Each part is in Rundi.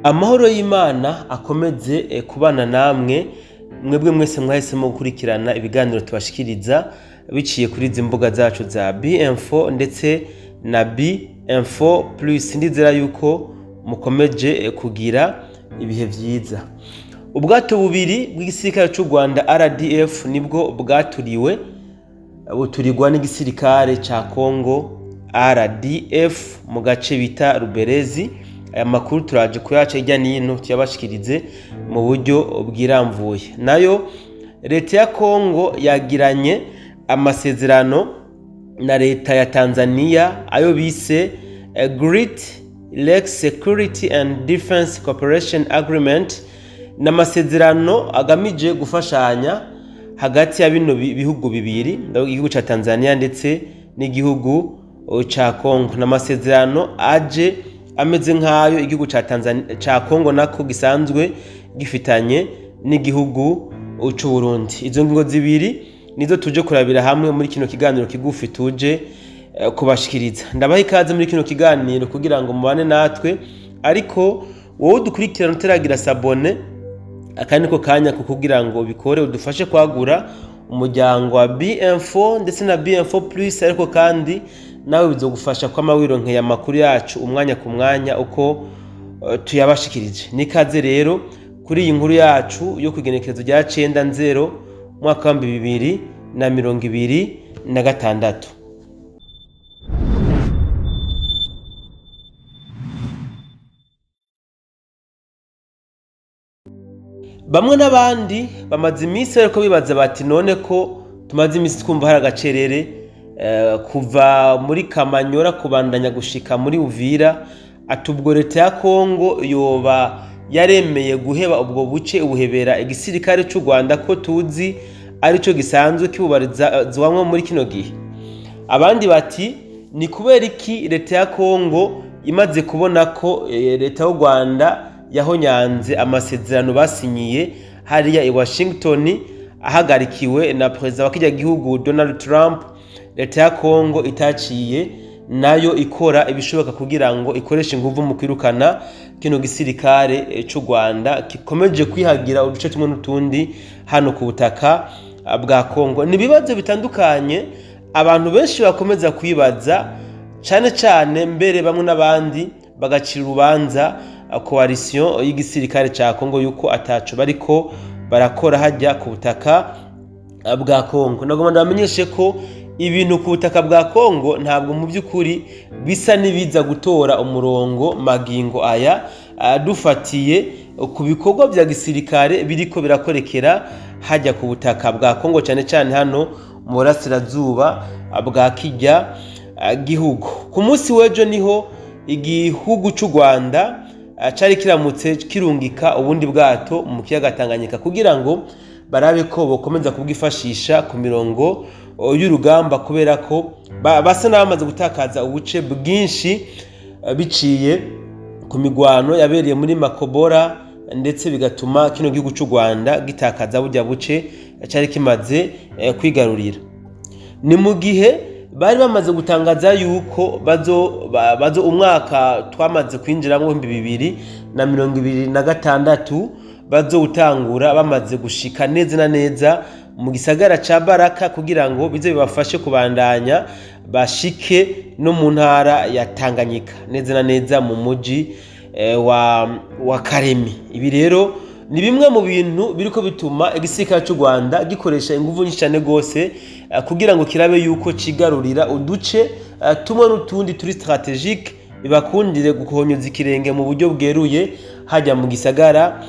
Amahoro y'Imana akomeze kubana namwe mwebwe mwese mwahisemo gukurikirana ibiganiro tubashikiriza biciye kuri izi mbuga zacu za B-Info ndetse na B-Info Plus. Ndizera yuko mukomeje kugira ibihe vyiza. Ubwato bubiri bw'igisirikare c'u Rwanda RDF nibwo bwaturiwe, buturirwa n'igisirikare ca Congo RDF mu gace bita Ruberezi. Aya makuru turaje kuyaca hirya n'ino tuyabashikirize mu buryo bwiramvuye. Nayo leta ya Congo yagiranye amasezerano na leta ya Tanzania ayo bise Great Lake Security and Defense Cooperation Agreement, n'amasezerano agamije gufashanya hagati ya bino bihugu bibiri, igihugu ca Tanzania ndetse n'igihugu ca Congo. N'amasezerano aje ameze nk'ayo igihugu ca Tanzania ca Congo nako gisanzwe gifitanye n'igihugu c'u Burundi. Izo ngingo zibiri nizo tuje kurabira hamwe muri kino kiganiro kigufi tuje kubashikiriza. Ndabaha ikaze muri kino kiganiro kugira ngo mubane natwe, ariko wowe udukurikirana utaragira s'abonner, aka niko kanya kugira ngo ubikore udufashe kwagura umuryango wa B-Info ndetse na B-Info Plus, ariko kandi nawe bizogufasha kwama wironkeye amakuru yacu umwanya ku mwanya uko tuyabashikirije. Nikaze rero kuri iyi nkuru yacu yo kugenekerezo rya 9/0 umwaka wa 2026. Bamwe n'abandi bamaze iminsi bariko bibaza bati none ko tumaze iminsi twumva hari agacerere kuva muri Kamanyora kubandanya gushika muri Uvira, ati ubwo leta ya Kongo yoba yaremeye guheba ubwo buce ubuhebera igisirikare c'u Rwanda ko tuzi arico gisanzwe kibubarizwamwo muri kino gihe. Abandi bati ni kubera iki leta ya Kongo imaze kubona ko leta y'u Rwanda yahonyanze amasezerano basinyiye hariya i Washington ahagarikiwe na perezida wa kirya gihugu Donald Trump, leta ya Kongo itaciye nayo ikora ibishoboka kugira ngo ikoreshe inguvu mu kwirukana kino gisirikare c'u Rwanda gikomeje kwihagira uduce tumwe n'utundi hano ku butaka bwa Kongo. Ni ibibazo bitandukanye abantu benshi bakomeza kwibaza, cane cane mbere bamwe n'abandi bagacira urubanza coalition y'igisirikare ca Kongo yuko ataco bariko barakora hajya ku butaka bwa Kongo. Nagomba ndabamenyeshe ko ibintu ku butaka bwa Kongo ntabwo mu by'ukuri bisa n'ibiza gutora umurongo magingo aya, dufatiye ku bikorwa vya gisirikare biriko birakorekera hajya ku butaka bwa Kongo, cane cane hano mu burasirazuba bwa kirya gihugu. Ku munsi w'ejo niho igihugu c'u Rwanda cari kiramutse kirungika ubundi bwato mu kiyaga Tanganyika kugira ngo barabe ko bokomeza kubwifashisha ku mirongo y'urugamba, kubera ko basa n'abamaze gutakaza ubuce bwinshi biciye ku migwano yabereye muri Makobora, ndetse bigatuma kino gihugu c'u Rwanda gitakaza burya buce cari kimaze kwigarurira. Ni mu gihe bari bamaze gutangaza yuko bazo umwaka twamaze kwinjiramo 2026 bazowutangura bamaze gushika neza na neza mu gisagara ca Baraka, kugira ngo bize bibafashe kubandanya bashike no mu ntara ya Tanganyika neza na neza mu muji wa Karemi. Ibi rero ni bimwe mu bintu biriko bituma igisirikare c'u Rwanda gikoresha inguvu nyinshi cane gose kugira ngo kirabe yuko cigarurira uduce tumwe n'utundi turi strategique, bibakundire guhonyoza ikirenge mu buryo bweruye hajya mu gisagara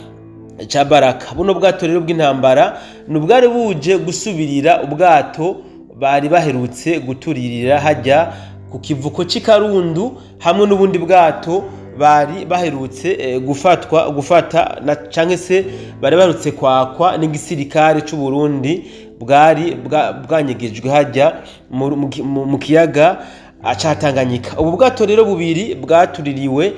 ca Baraka. Buno bwato rero bw'intambara ni ubwari buje gusubirira ubwato bari baherutse guturirira hajya ku kivuko c'i Karundu, hamwe n'ubundi bwato bari baherutse gufatwa gufata na canke se bari baherutse kwakwa n'igisirikare c'u Burundi bwari bwanyegejwe hajya mu kiyaga ca Tanganyika. Ubu bwato rero bubiri bwatuririwe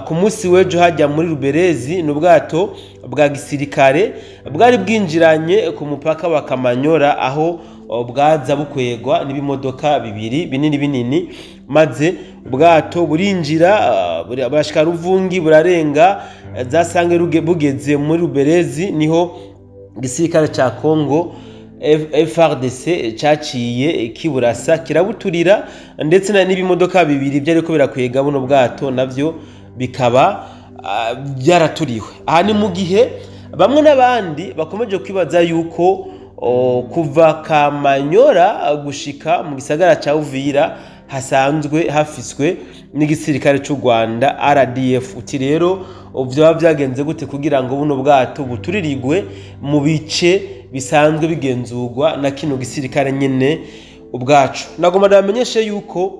ku munsi w'ejo hajya muri Ruberezi, ni ubwato bwa gisirikare bwari bwinjiranye ku mupaka wa Kamanyora, aho bwaza bukwegwa n'ibimodoka bibiri binini binini, maze ubwato burinjira, burashika Ruvungi, burarenga za Sange bugeze muri Ruberezi, niho igisirikare ca Congo FARDC caciye kiburasa kirabuturira, ndetse n'ibimodoka bibiri byariko birakwega buno bwato navyo bikaba byaraturiwe. Aha ni mu gihe bamwe n'abandi bakomeje kwibaza yuko kuva Kamanyora gushika mu gisagara ca Uvira hasanzwe hafiswe n'igisirikare c'u Rwanda RDF. Uti rero vyoba vyagenze gute kugira ngo buno bwato buturirirwe mu bice bisanzwe bigenzurwa na kino gisirikare nyene ubwacu? Nagomba ndabamenyeshe yuko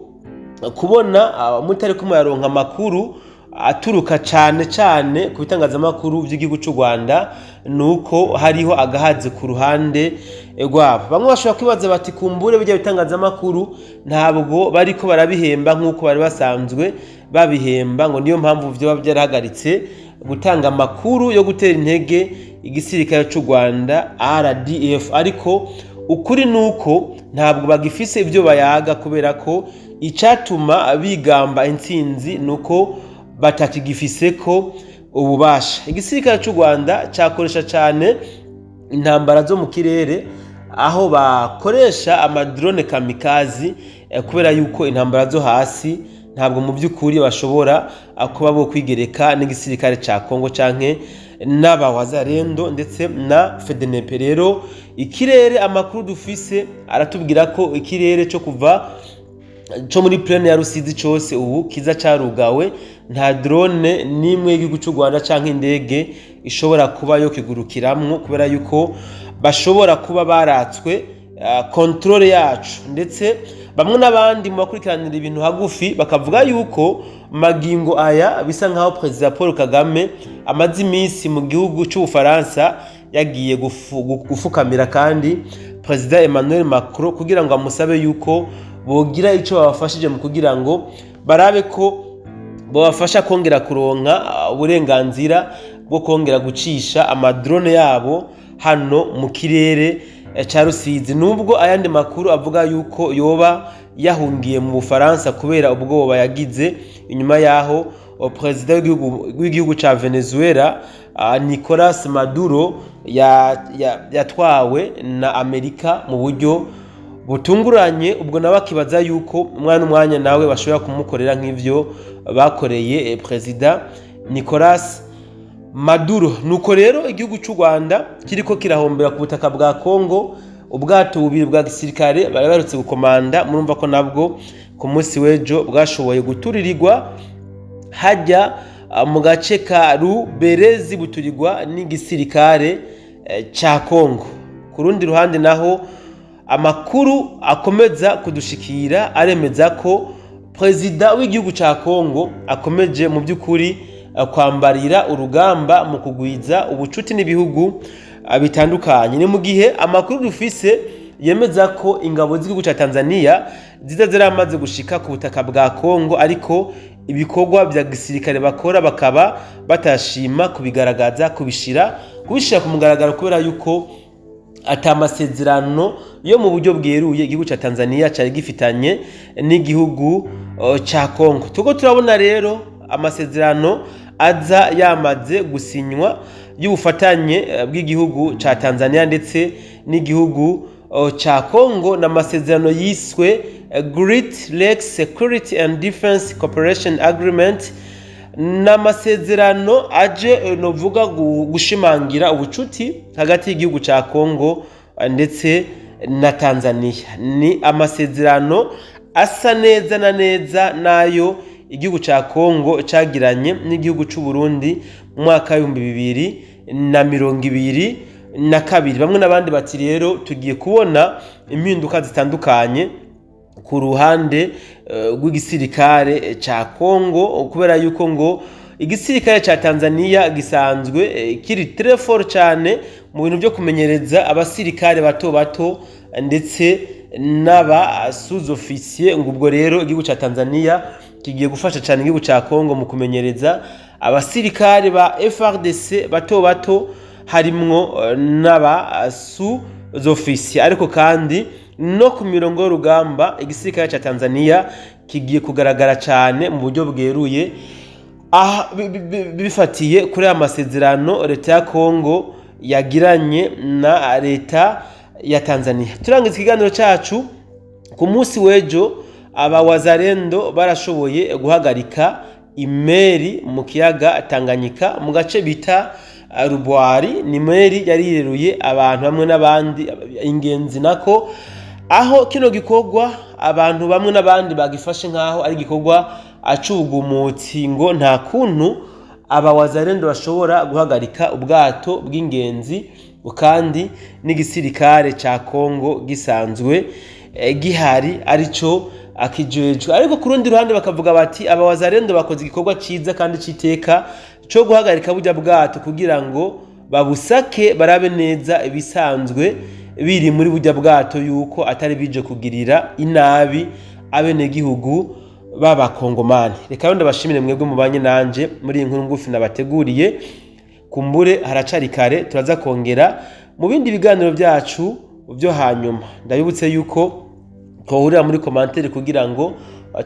kubona mutari muraronka amakuru aturuka cane cane ku bitangazamakuru vy'igihugu c'u Rwanda, nuko hariho agahaze ku ruhande rwabo. Bamwe bashobora kwibaza bati kumbure bijya bitangazamakuru ntabwo bariko barabihemba nk'uko bari basanzwe babihemba, ngo niyo mpamvu vyoba vyarahagaritse gutanga amakuru yo gutera intege igisirikare c'u Rwanda RDF. Ariko ukuri nuko ntabwo bagifise ibyo bayaga, kubera ko icatuma bigamba intsinzi nuko batakigifise ko ububasha. Igisirikare c'u Rwanda cakoresha cane intambara zo mu kirere, aho bakoresha ama drone kamikaze, kubera yuko intambara zo hasi ntabwo mu by'ukuri bashobora kuba bo kwigereka n'igisirikare ca Congo canke n'abawazarendo ndetse na FDNP. Rero ikirere, amakuru dufise aratubwira ko ikirere cyo kuva co muri plaine ya Rusizi cose ubu kiza carugawe, nta drone n'imwe y'igihugu c'u Rwanda canke indege ishobora kuba yo kigurukiramwo, kubera yuko bashobora kuba baratswe contrôle yacu. Ndetse bamwe n'abandi mu bakurikiranira ibintu hagufi bakavuga yuko magingo aya bisa nkaho Perezida Paul Kagame amaze iminsi mu gihugu c'Ubufaransa, yagiye gufukamira kandi Perezida Emmanuel Macron kugira ngo amusabe yuko bogira ico babafashije mu kugira ngo barabe ko babafasha kongera kuronka uburenganzira bwo kongera gucisha ama drone yabo hano mu kirere ca Rusizi, nubwo ayandi makuru avuga yuko yoba yahungiye mu Bufaransa kubera ubwoba yagize inyuma yaho perezida w'igihugu ca Venezuela Nicolas Maduro yatwawe na Amerika mu buryo butunguranye. Ubwo nawe akibaza yuko umwana umwanya nawe bashobora kumukorera nk'ivyo bakoreye perezida Nicolas Maduro. Nuko rero igihugu cy'u Rwanda kiriko kirahombera ku butaka bwa Congo. Ubwato bubiri bwa gisirikare bari baherutse gukomanda, murumva ko nabwo ku munsi w'ejo bwashoboye guturirirwa hajya mu gace ka Ruberezi, buturirwa n'igisirikare ca Congo. Ku rundi ruhande naho, amakuru akomeza kudushikira aremeza ko perezida w'igihugu ca Congo akomeje mu by'ukuri kwambarira urugamba mu kugwiza ubucuti n'ibihugu bitandukanye. Ni mu gihe amakuru dufise yemeza ko ingabo z'igihugu ca Tanzania ziza ziramaze gushika ku butaka bwa Congo, ariko ibikorwa bya gisirikare bakora bakaba batashima kubigaragaza, kubishira ku mugaragaro, kubera yuko ata amasezerano yo mu buryo bweruye igihugu ca Tanzania cari gifitanye n'igihugu ca Congo. Tuko turabona rero amasezerano aza yamaze gusinywa y'ubufatanye bw'igihugu ca Tanzania ndetse n'igihugu ca Congo, n'amasezerano yiswe Great Lakes Security and Defense Cooperation Agreement. N'amasezerano aje novuga gushimangira ubucuti hagati y'igihugu ca Congo ndetse na Tanzania. Ni amasezerano asa neza na neza n'ayo igihugu ca Congo cagiranye n'igihugu c'u Burundi mu mwaka w'2022. Bamwe n'abandi bati rero tugiye kubona impinduka zitandukanye ku ruhande rw'igisirikare ca Congo, kubera yuko ngo igisirikare ca Tanzania gisanzwe kiri très fort cyane mu bintu byo kumenyereza abasirikare bato bato ndetse n'aba sous-officier. Ngo ubwo rero igihugu ca Tanzania kigiye gufasha cyane igihugu ca Congo mu kumenyereza abasirikare ba FARDC bato bato, harimwo n'aba sous-officier. Ariko kandi no ku mirongo y'urugamba igisirikare ca Tanzania kigiye kugaragara cyane mu buryo bweruye. Aha bifatiye kuri aya masezerano leta ya Kongo yagiranye na leta ya Tanzania. Turangiza ikiganiro cacu, ku munsi w'ejo aba Wazalendo barashoboye guhagarika imeri mu kiyaga Tanganyika mu gace bita Rubwari. Ni meri yari yireruye abantu bamwe n'abandi, ingenzi nako, aho kino gikorwa abantu bamwe n'abandi bagifashe nk'aho ari igikorwa acugumutsi, ngo nta kuntu aba Wazalendo bashobora guhagarika ubwato bw'ingenzi kandi n'igisirikare ca Kongo gisanzwe gihari arico akijejwe. Ariko ku rundi ruhande bakavuga bati aba Wazalendo bakoze igikorwa ciza kandi c'iteka co guhagarika burya bwato kugira ngo babusake, barabe neza ibisanzwe biri muri burya bwato, yuko atari bije kugirira inabi abenegihugu b'Abakongomani. Reka rero ndabashimire mwebwe mubanye nanje muri iyi nkuru ngufi nabateguriye. Kumbure haracari kare, turaza kongera mu bindi biganiro byacu byo hanyuma. Ndabibutse yuko twahurira muri commentaire kugira ngo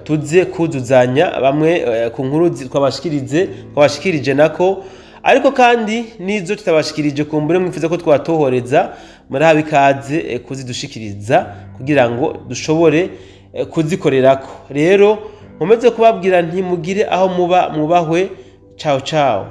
tuze kuzuzanya bamwe ku nkuru twabashikirije nako, ariko kandi n'izo tutabashikirije kumbure mwifuza ko twatohoreza, murahawe ikaze kuzidushikiriza kugira ngo dushobore kuzikorerako. Rero nkomeze kubabwira ntimugire aho muba mwubahwe. Ciao ciao.